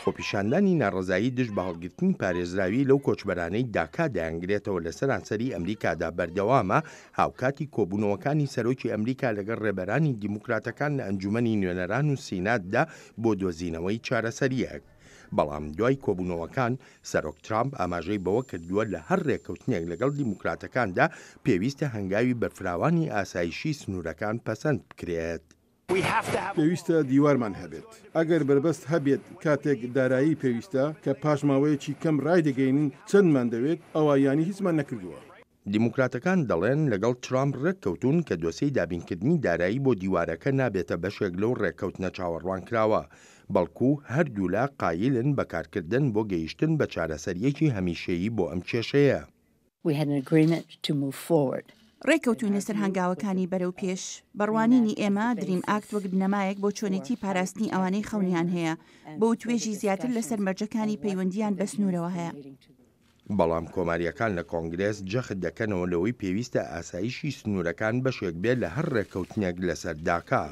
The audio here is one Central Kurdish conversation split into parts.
خۆپیشاندانی ناڕەزایی دژ بە هەڵگرتنی پارێزراوی لەو کۆچبەرانەی داکا دەیانگرێتەوە لە سەرانسەری ئەمریکادا بەردەوامە، هاوکاتی کۆبوونەوەکانی سەرۆکی ئەمریکا لەگەڵ ڕێبەرانی دیموکراتەکان لە ئەنجومەنی نوێنەران و سیناتدا بۆ دۆزینەوەی چارەسەرییەک. بەڵام دوای کۆبوونەوەکان، سەرۆک ترامپ ئاماژەی بەوە کردووە لە هەر ڕێککەوتنێک لەگەڵ دیموکراتەکاندا پێویستە هەنگاوی بەرفراوانی ئاسایشی سنوورەکان پەسەند بکرێت. پێویستە دیوارمان هەبێت. ئەگەر بەربەست هەبێت کاتێک دارایی پێویستە، کە پاش ماوەیەکی کەم رایدەگەینین چەندمان دەوێت، ئەوا یانی هیچمان نەکردووە. دیموکراتەکان دەڵێن لەگەڵ ترامپ رێککەوتوون کە دۆسێی دابینکردنی دارایی بۆ دیوارەکە نابێتە بەشێک لەو رێککەوتنە چاوەڕوانکراوە، بەڵکو هەردوولا قایلن بە کارکردن بۆ گەیشتن بە چارەسەرییەکی هەمیشەیی بۆ ئەم کێشەیە. ڕێککەوتووین لەسەر هەنگاوەکانی بەرەو پێش. بە ڕوانینی ئێمە، دریم ئاکت وەک بنەمایەک بۆ چۆنێتی پاراستنی ئەوانەی خەونیان هەیە بۆ وتوێژی زیاتر لەسەر مەرجەکانی پەیوەندییان بە سنوورەوە هەیە. بەڵام کۆمارییەکان لە کۆنگرێس جەخت دەکەنەوە لەوەی پێویستە ئاسایشی سنوورەکان بەشێک بێت لە هەر ڕێککەوتنێک لەسەر داکا.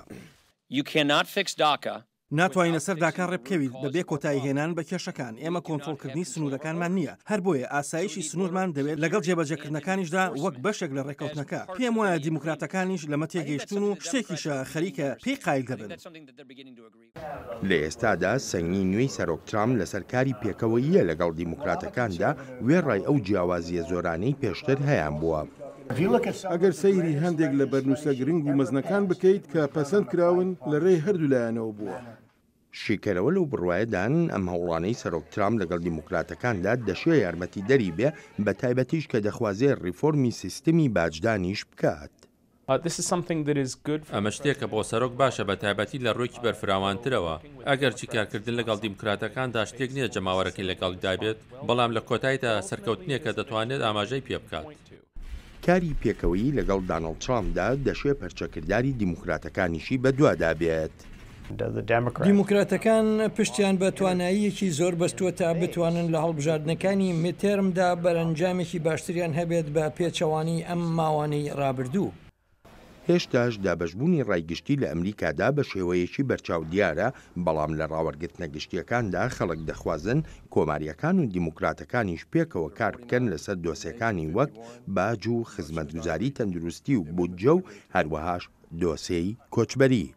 You cannot fix DACA ناتوانین لەسەر داکا ڕێبکەویت بەبێ کۆتاییهێنان بە کێشەکان، ئێمە کۆنترۆڵکردنی سنوورەکانمان نییە، هەر بۆیە ئاسایشی سنوورمان دەوێت لەگەڵ جێبەجێکردنەکانیشدا وەک بەشێک لە ڕێککەوتنەکە، پێم وایە دیموکراتەکانیش لەمە تێگەیشتوون و شتێکیشە خەریکە پێی قایل دەبن. لە ئێستادا سەنگی نوێی سەرۆک ترامپ لەسەر کاری پێکەوەییە لەگەڵ دیموکراتەکاندا، وێڕای ئەو جیاوازییە زۆرانەی پێشتر هەیانبووە. ئەگەر سەیری هەندێک لە بەرنووسە گرنگ و مەزنەکان بکەیت کە پەسەند کراون لە رێی هەردوو لایەنەوە بووە. شیکەرەوە لەو بڕوایەدان ئەم هەوڵانەی سەرۆک ترامپ لەگەڵ دیموکراتەکاندا دەشێ یارمەتیدەری بێ، بەتایبەتیش کە دەخوازێ ڕیفۆرمی سیستمی باجدانیش بکات. ئەمە شتێکە بۆ سەرۆک باشە بە تایبەتی لە ڕوویەکی بەرفراوانترەوە، ئەگەرچی کارکردن لەگەڵ دیموکراتەکاندا شتێک نییە جەماوەرەکەی لەگەڵیدا بێت، بەڵام لە کۆتایدا سەرکەوتنێکە دەتوانێت ئاماژەی پێبکات. کاری پێکەوەیی لەگەڵ دانڵد ترامپدا دەشێ پەرچەکرداری دیموکراتەکانیشی بەدوادا بێت. دیموکراتەکان پشتیان بە تواناییەکی زۆر بەستووە تا بتوانن لە هەڵبژاردنەکانی میدتێرمدا بەرەنجامێکی باشتریان هەبێت بە پێچەوانەی ئەم ماوانەی ڕابردوو. هێشتاش دابەشبوونی ڕای گشتی لە ئەمریکادا بە شێوەیەکی بەرچاو دیارە، بەڵام لە ڕاوەرگرتنە گشتییەکاندا خەڵک دەخوازن کۆمارییەکان و دیموکراتەکانیش پێکەوە کار بکەن لەسەر دۆسێکانی وەک باج و خزمەتگوزاری تەندروستی و بودجە و هەروەهاش دۆسێی کۆچبەری.